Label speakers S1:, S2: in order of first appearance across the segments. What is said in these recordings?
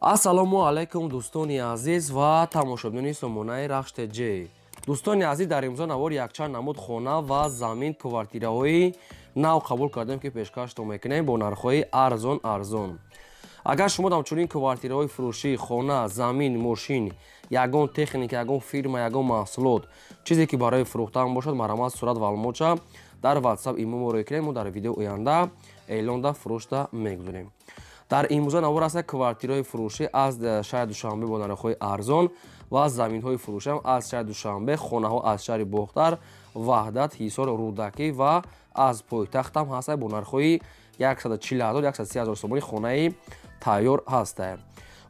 S1: Ассалому алайкум, дӯстони азиз ва тамошобинони сомонаи Рахш ТЖ. Дӯстони азиз, дар имрӯза навор якчанд намуд хона ва замин, квартираҳои нав қабул кардем, ки пешкаштон мекунем бо нархҳои арзон арзон. Агар шумо ҳамчунин квартираҳои фурӯшӣ, хона, замин, мошин, ягон техника, ягон фирма, ягон маҳсулот, чизе ки барои фурӯхтан бошад, марҳамат, сурат ва маълумотша дар WhatsApp, имо моро кунем, мо дар видео оянда эълонда фурӯшда мегузорем. Дар имрӯза навор аст квартираҳои фурӯшӣ аз шаҳри Душанбе бо нархҳои арзон ва заминҳои фурӯшиам аз шаҳри Душанбе, хонаҳо аз шаҳри Бохтар, Ваҳдат, Ҳисор, Рӯдакӣ ва аз пойтахтам ҳастанд бо нархҳои 140 0, 130 0 сомонӣ хонаи тайёр ҳастанд.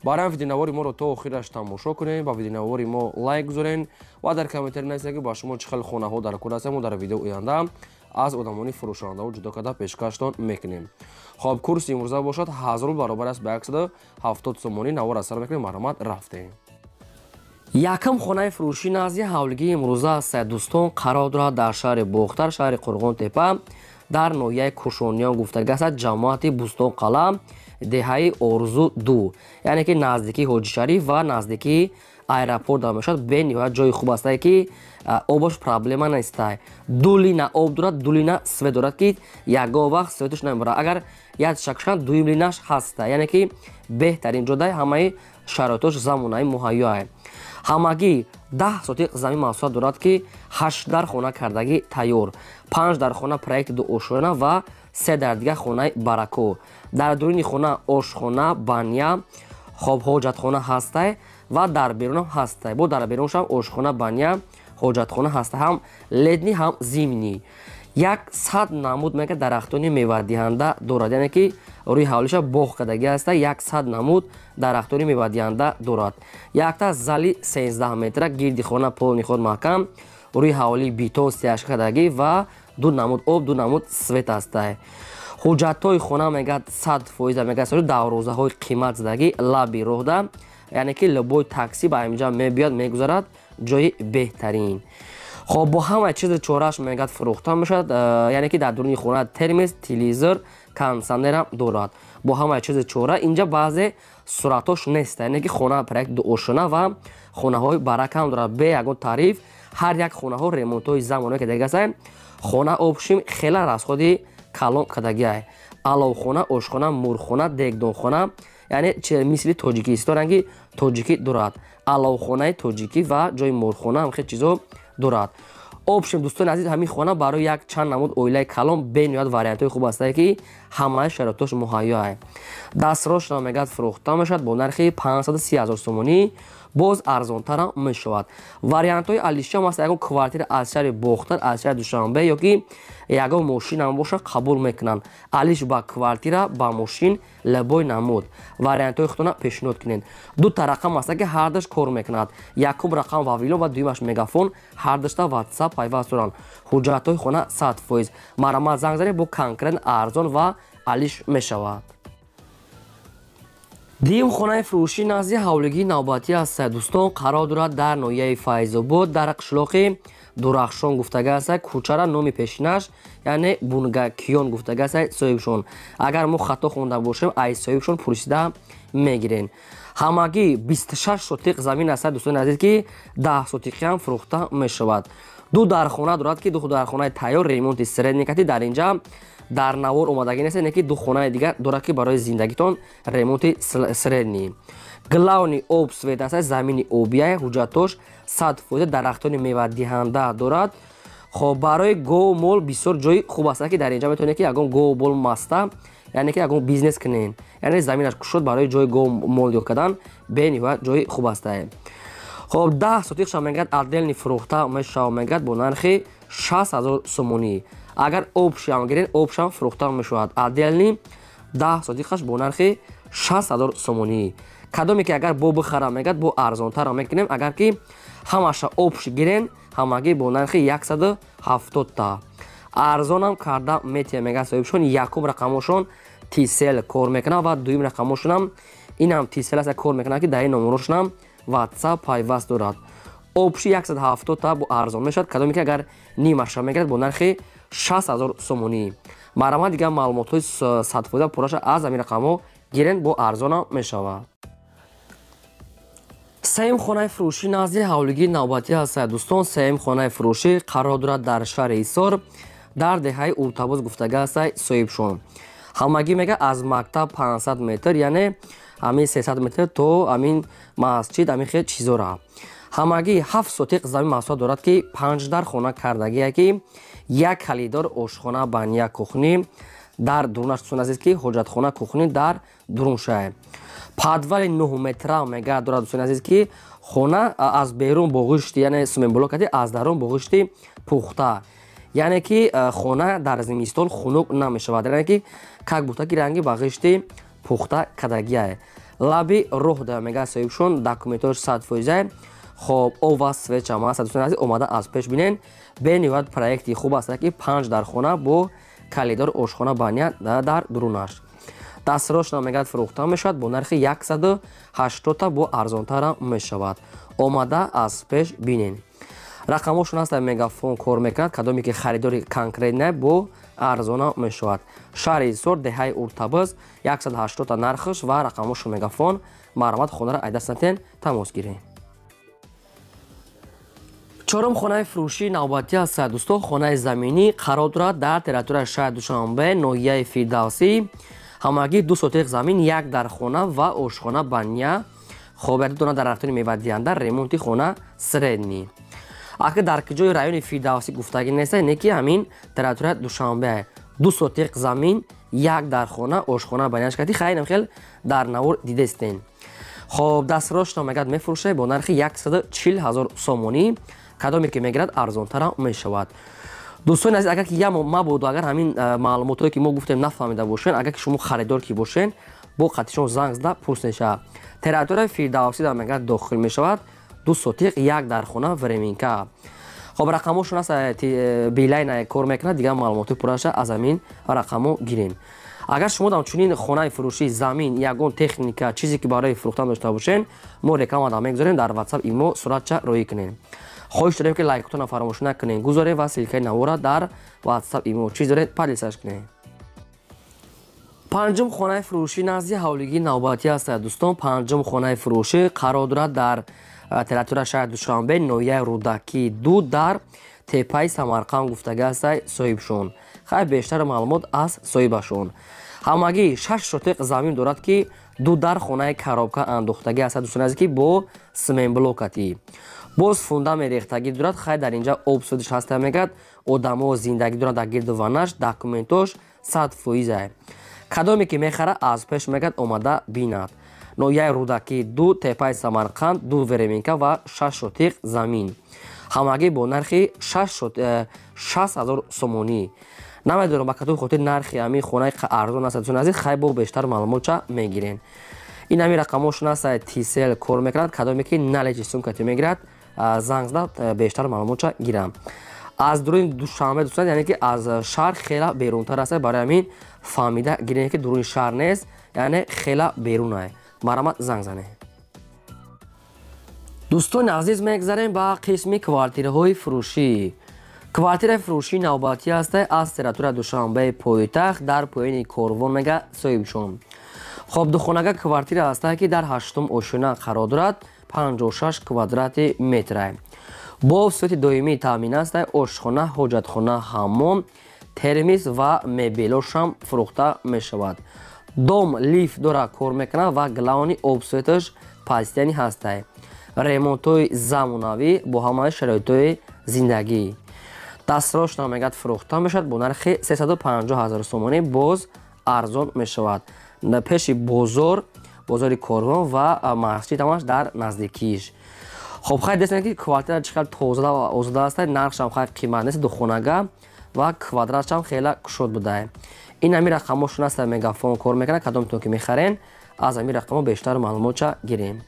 S1: Барои видеонавори моро то охираш тамошо кунед, ба видеонавори мо лайк гузоред ва дар комментарий нависед, ки ба шумо чӣ хел хонаҳо дар кор ҳастанд. Мо дар видео оянда аз одамони фурӯшандаҳо ҷудо карда пешкаштон мекунем. Хоб, курси имрӯза бошад 1000 рубл баробар аст ба 170 сомонӣ. Навор аз сар мекунем, марҳамат, рафтем. Якум хонаи фурӯшӣ назди ҳавлигии имрӯза аст, дӯстон, қарор дорад дар шаҳри Бохтар, шаҳри Қурғонтепа, дар ноҳияи Кушониён гуфтага аст, ҷамоати Бӯстонқалъа, деҳаи Орзу 2, яъне ки наздикии Ҳоҷишариф ва наздикии аэропорт дар мешавад. Бениҳоят ҷои хуб астае, ки обаш проблема нестай. Ду лина об дорад, ду лина свет дорад, ки ягон вақт светаш намебарад. Агар як шакшан, дуюм линаш ҳаста, яъне ки беҳтарин ҷодай, ҳамаи шароитош замонаи муҳайёае. Ҳамагӣ 10 сотиқ замин масоҳат дорад, ки ҳашт дар хона кардагӣ тайёр, панҷ дар хона проекти дуошёна ва се дар дигар хонаи барако. Дар дуруни хона ошхона, баня, хоб, ҳоҷатхона ҳастай ва дар берунам ҳастай. Бо дар беруншам ошхона, баня, ҳоҷатхона ҳастай, ҳам летний, ҳам зимний. 100 намуд мега дарахтони мевадиҳанда дорад, яъне ки рӯи ҳавлиша боғ кардагӣ аста, 100 намуд дарахтони мевадиҳанда дорад. Якта зали 13 метра, гирди хона полный худ маҳкам, рӯи ҳавлӣ бетон стяжка кардагӣ ва ду намуд об, ду намуд свет ҳастай. Ҳуҷҷатҳои хона мегӯяд 100%, мегӯяд дарвозаҳои қимат задагӣ, лаби роҳда, яъне ки любой такси ба инҷа мебиёд, мегузарад, ҷои беҳтарин. Хоб, бо ҳамаи чизи чорааш мегӯяд фурӯхта мешавад, яъне ки дар дуруни хона термос, телевизор, кондитсионерам дорад, бо ҳамаи чизи чора. Инҷа баъзе суратҳош нест, яъне ки хона проект дуошона ва хонаҳои баракам дорад, бе ягон тариф. Ҳар як хонаҳо ремонтҳои замоне ки дигасай. Хона общим хела расходи калон кардагиай: аловхона, ошхона, мурғхона, дегдонхона, яъне мисли Тоҷикистон ранги тоҷикӣ дорад, аловхонаи тоҷикӣ ва ҷои мурғхона, ҳамхел чизо дорад. Общем, дӯстони азиз, ҳамин хона барои як чанд намуд оилаи калон бениҳоят вариантҳои хуб астае, ки ҳамаи шароитош муҳайёае. Дастрошро мегӯяд фурӯхта мешавад бо нархи 530 ҳазор сомонӣ, боз арзонтарам мешавад. Вариантҳои алишам аст: ягон квартира аз шаҳри Бохтар, аз шаҳри Душанбе ё ки ягон мошинам бошад, қабул мекунанд. Алиш ба квартира, ба мошин, любой намуд вариантҳои худтона пешниҳод кунед. Дута рақам аста, ки ҳардаш кор мекунад: якум рақам Вавилон ва дуюмаш Мегафон, ҳардашта WhatsApp пайваст доранд. Ҳуҷҷатҳои хона 100%. Марҳамат, занг занед, бо конкрет арзон ва алиш мешавад. Дуюм хонаи фурӯшӣ назди ҳавлигии навбатӣ аст, дӯстон, қарор дорад дар ноҳияи Файзобод, дар қишлоқи Дурахшон гуфтага аст кӯчара, номи пешинаш яъне Бунгакиён гуфтага аст соҳибшон. Агар мо хато хонда бошем, ай соҳибшон пурсида мегирем. Ҳамагӣ 26 сотиқ замин аст, дӯстони азиз, ки 10 сотиқиам фурӯхта мешавад. Ду дархона дорад, ки ду дархонаи тайёр, ремонти средний кати. Дар инҷа дар навор омадагӣ нест, не ки ду хонаи дигар дорад, ки барои зиндагитон ремонти средний. Главный об, свет аст, замини обия, ҳуҷҷатош 100%, дарахтони мевадиҳанда дорад. Хоб, барои гов, мол бисёр ҷои хуб аст, ки дар инҷа метавонед, ки ягон гов, мол маста, яъне ки ягон бизнес кунед, яъне заминаш кушод, барои ҷои гов, мол ёд кардан бениҳоят ҷои хуб астае. Хоб, 10 сотиқша мегӯяд отдельный фурӯхта мешавад, мегӯяд бо нархи 60 ҳазор сомонӣ. Агар общиам гиред, общам фурӯхта мешавад. Отдельный 10 сотиқаш бо нархи 60 ҳазор сомонӣ. Кадоме ки агар бо бихарам, мегӯяд бо арзонтарам мекунем. Агар ки ҳамаша общ гирен, ҳамагӣ бо нархи 170-та арзонам карда метиҳем, мегӯяд соҳибшон. Якум рақамошон Тисел кор мекунад ва дуюм рақамошонам инам Тисел аст, кор мекунад, ки дар ин номерошонам WhatsApp пайваст дорад. Общий 170-та бо арзон мешавад. Кадоме ки агар нимаша мегирад, бо нархи 60 ҳазор сомонӣ. Марҳамат, дигар маълумотҳои 100% пурраша аз ҳамин рақамҳо гирен, бо арзонам мешавад. Сеюм хонаи фурӯшӣ назди ҳавлигии навбатӣ ҳаст. Дӯстон, сеюм хонаи фурӯшӣ қарор дорад дар шаҳри Ҳисор, дар деҳаи Уртабоз гуфтага ҳаст соҳибшон. Ҳамагӣ мега аз мактаб 500 метр, яъне ҳамин 300 метр то ҳамин масҷид, ҳамин хел чизора. Ҳамагӣ 7 сотиқ замин масоҳат дорад, ки 5 дар хона кардагие, ки як калидор, ошхона, баня, кухни дар дурунаш. Дӯстон азиз, ки ҳоҷатхона, кухни дар дуруншае. Подвали 9 метра мега дорад. Дӯстони азиз, ки хона аз берун бо ғишти, яъне сумемблок кади, аз дарун бо ғишти пухта, яъне ки хона дар зимистон хунук намешавад, яъне ки как будто ки ранги ба ғишти пухта кадагиае. Лаби роҳ да мега соҳибшон, документош 100%. Хоб, ова свеча маст. Дӯстони азиз, омада аз пеш бинен, бениҳоят проекти хуб аст, ки 5 дар хона бо калидор, ошхона, баня дар дурунаш. Дастрошна мегӯяд фурӯхта мешавад бо нархи 180, бо арзонтарам мешавад. Омада аз пеш бинен. Рақамошон ҳаст, Мегафон кор мекунад. Кадоме ки харидори конкретне, бо арзона мешавад. Шаҳри Ҳисор, деҳаи Уртабиз, 180 нархш ва рақамошон Мегафон. Марҳамат, хонаро айдастантен, тамос гиред. Чорум хонаи фурӯшии навбатӣ аст. Дӯстон, хонаи заминӣ қарор дорад дар территорияи шаҳри Душанбе, ноҳияи Фирдавсӣ. Ҳамагӣ 2 сотиқ замин, як дар хона ва ошхона, баня. Хоб, як дона дарахтони мевадиҳанда, ремонти хона средний. Ака дар куҷои райони Фирдавсӣ гуфтагӣ нест, не ки ҳамин территорияи Душанбе. 2 сотиқ замин, як дар хона, ошхона, баняш кати хайнам хел дар навор дидестен. Хоб, дастрошно мегӯяд мефурӯшад бо нархи 140 ҳазор сомонӣ. Кадоме ки мегирад, арзонтарам мешавад. Дӯстони азиз, агар ки я мабодо агар ҳамин маълумотое ки мо гуфтем нафаҳмида бошен, агар ки шумо харидор ки бошен, бо қатишон занг зада пурсеша. Территорияи Фирдавсӣ дар мегӯяд дохил мешавад, 2 сотиқ, як дар хона, временка. Хоб, рақамошон аст, Билайн кор мекунад, дигар маълумоти пурраша аз ҳамин рақамо гирем. Агар шумо дам чунин хонаи фурӯшӣ, замин, ягон техника, чизе ки барои фурӯхтан дошта бошен, мо реклама да мегузорем дар WhatsApp, имо суратча роӣ кунем. Хоҳиш дорем, ки лайкотонро фаромӯш накунем, гузорем ва ссылкаи навора дар WhatsApp, имо чиз доред, поделиться кунем. Панҷум хонаи фурӯшӣ назди ҳавлигии навбатӣ аст. Дӯстон, панҷум хонаи фурӯшӣ қарор дорад дар территорияи шаҳри Душанбе, ноҳияи Рӯдакӣ 2, дар теппаи Самарқанд гуфтага аст соҳибшон. Хай, бештар маълумот аз соҳибашон. Ҳамагӣ 6 сотиқ замин дорад, ки 2 дар хонаи коробка андохтагӣ аст. Дӯстони азиз, ки бо сменблокатӣ боз фундамент рехтагӣ дорад. Хай, дар инҷа об судиш ҳаста, мегӯяд одамо зиндагӣ дорад дар гирду ванаш, документош 100%. Кадоме ки мехара, аз пеш мегӯяд омада бинад. Ноҳияи Рӯдакӣ 2, теппаи Самарқанд, 2 временка ва 6 сотиқ замин, ҳамагӣ бо нархи 60 ҳазор сомонӣ. Намедонам, ба кадом хотир нархи ҳамин хонаи арзон аст. Дӯстони азиз, хай, бо бештар маълумотча мегирем. Ин ҳамин рақамошон аст, Тисел кор мекунад. Кадоме ки наличный сумкати мегирад, занг зада бештар маълумотча гирам. Аз дуруни Душанбе, дӯстон, яъне ки аз шаҳр хела берунтар аст, барои ҳамин фаҳмида гирем, ки дуруни шаҳр нест, яъне хела берунае. Марҳамат, занг занед. Дӯстони азиз, мегзарем ба қисми квартираҳои фурӯшӣ. Квартираи фурӯшии навбатӣ аст аз территорияи Душанбеи пойтахт, дар поёни корвон мега соҳибшон. Хоб, духонага квартира аст, ки дар ҳаштум ошёна қарор дорад, 56 квадрати метра, бо свети доимӣ таъмин аст, ошхона, ҳоҷатхона, ҳаммом, термис ва мебелошам фурӯхта мешавад. Дом лифт дора, кор мекунад ва главный обсветаш постоянный ҳастай. Ремонтҳои замонавӣ бо ҳамаи шароитҳои зиндагӣ. Дастрошна мегӯяд фурӯхта мешавад бо нархи 350 ҳазор сомонӣ, боз арзон мешавад. Пеши бозор, бозори Корвон ва масҷид ҳамаш дар наздикиш. Хоб, хай, дестем, ки квартира чӣ қадр тоза ва озода аст. Нархшам хай қимат нест, духонага ва квадратшам хела кушод будае. Ин ҳамин рақамошон аст, Мегафон кор мекунад. Кадомтон ки мехарен, аз ҳамин рақамо бештар маълумотча гирем.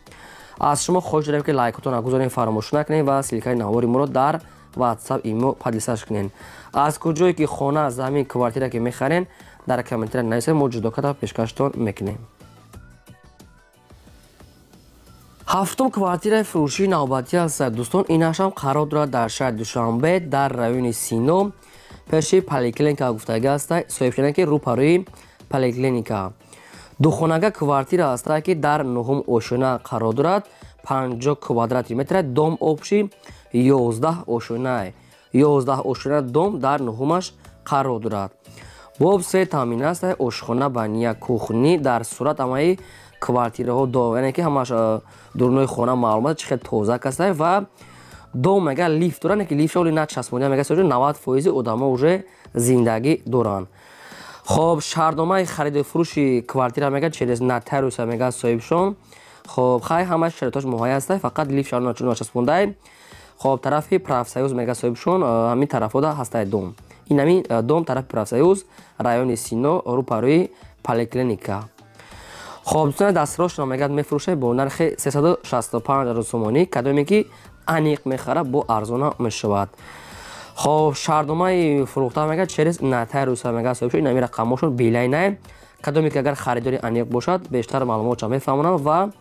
S1: Аз шумо хоҳиш дорем, ки лайкотонро гузорем, фаромӯш накунем ва ссылкаи навори моро дар WhatsApp, имо поделиться кунем. Аз куҷое ки хона, замин, квартира ки мехарен, дар комментария нависед, мо ҷудо карда пешкаштон мекунем. Ҳафтум квартираи фурӯшии навбатӣ аст. Дӯстон, инашам қарор дорад дар шаҳри Душанбе, дар райони Сино, пеши поликлиника гуфтагӣ аст соҳибшона, ки рӯпарӯи поликлиника. Духонага квартира аст, ки дар нуҳум ошёна қарор дорад, 50 квадрати метр, дом общий 11 ошёна, 11 ошёна дом дар нуҳумаш қарор дорад. Боб се таъмин аст, ошхона, баня, кухни дар сурат ҳамаи квартираҳо до, яъне ки ҳамаш дурунои хона маълум аст, чӣ хел тоза кастай. Ва дом мега лифт дорад, ки лифт оли начаспонида, мега 90% одамо уже зиндагӣ доранд. Хоб, шартномаи хариду фурӯши квартира мега через нотариуса мега соҳибшон. Хоб, хай ҳамаи шароитош муҳайя аст, фақат лифт шароит начаспондай. Хоб, тарафи Профсоюз мега соҳибшон, ҳамин тарафода ҳастай дом. Ин ҳамин дом тарафи Профсоюз, райони Сино, рӯпарӯи поликлиника. Хоб, дӯстони, дастрошро мегӯяд мефурӯшад бо нархи 365 сомонӣ, кадоме ки аниқ мехарад, бо арзона мешавад. Хоб, шартномаи фурӯхта мегӯяд через нотариуса мегӯяд соҳиб шуд. Ин ҳамин рақамҳошон билайнай, кадоме ки агар харидори аниқ бошад, бештар маълумотша мефаҳмонанд ва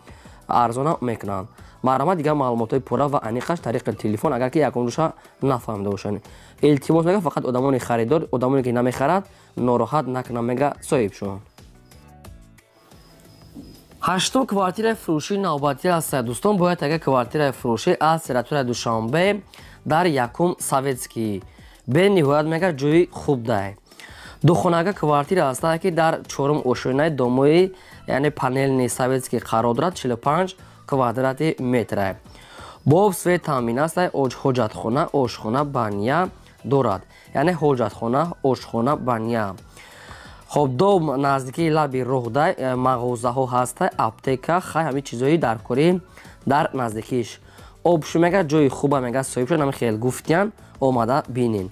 S1: арзона мекунанд. Марҳамат, дигар маълумотҳои пурра ва аниқаш тариқи телефон, агар ки ягон ҷоша нафаҳмида бошанд. Илтимос мега, фақат одамони харидор, одамоне ки намехарад, нороҳат накунанд, мега соҳибшон. Ҳаштум квартираи фурӯшии навбатӣ аст, дӯстон. Бояд агар квартираи фурӯшӣ аз территорияи Душанбе, дар якум Советский, бениҳоят мега ҷои хуб дай. Духонага квартира аст, ки дар чорум ошёнаи домои, яъне панельный советский қарор дорад, 45 квадрати метра. Бо свет таъмин аст, ҳоҷатхона, ошхона, баня дорад, яъне ҳоҷатхона, ошхона, баня. Хоб, дом наздикии лаби роҳдай, мағозаҳо ҳаста, аптека, хай ҳамин чизҳои даркорӣ дар наздикиш. Обшу мега ҷои хуба мега соҳиб шуд, ҳамин хел гуфтиян, омада бинин.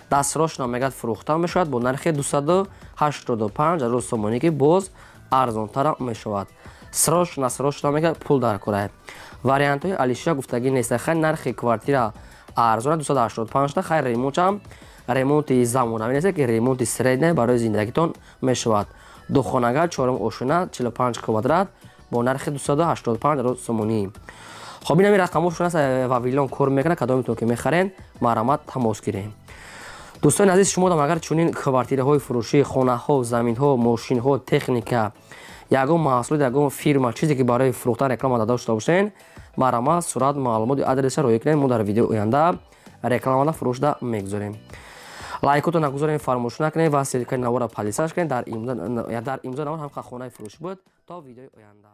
S1: Дастрошно мегӯяд фурӯхта мешавад бо нархи 285 000 сомонӣ, ки боз арзонтара мешавад. Срочно, срочно мегӯяд пул дар кора. Вариантҳои алишия гуфтагӣ нест. Хай, нархи квартира арзона 285 та. Хай, ремонтам ремонти замонавӣ нест, ки ремонти средний барои зиндагитон мешавад. Духонага, чорум ошёна, 45 квадрат бо нархи 285 000 сомонӣ. Хоб, ин ҳамин рақамҳошон аст, Вавилон кор мекунад. Кадометон ки мехарен, марҳамат, тамос гирем. Дӯстони азиз, шумо агар чунин квартираҳои фурӯшӣ, хонаҳо, заминҳо, мошинҳо, техника, ягон маҳсулот, ягон фирма, чизе ки барои фурӯхтан реклама дада дошта бошен, марҳамат, сурат, маълумоти адреса роӣ кунед, мо дар видеои оянда рекламада фурӯшда мегузорем. Лайкотро нагузорем, фаромӯш накунед ва ссылкаи навора подписаться кунед. Дар имзо навор ҳам хонаи фурӯшӣ буд. То видеои оянда.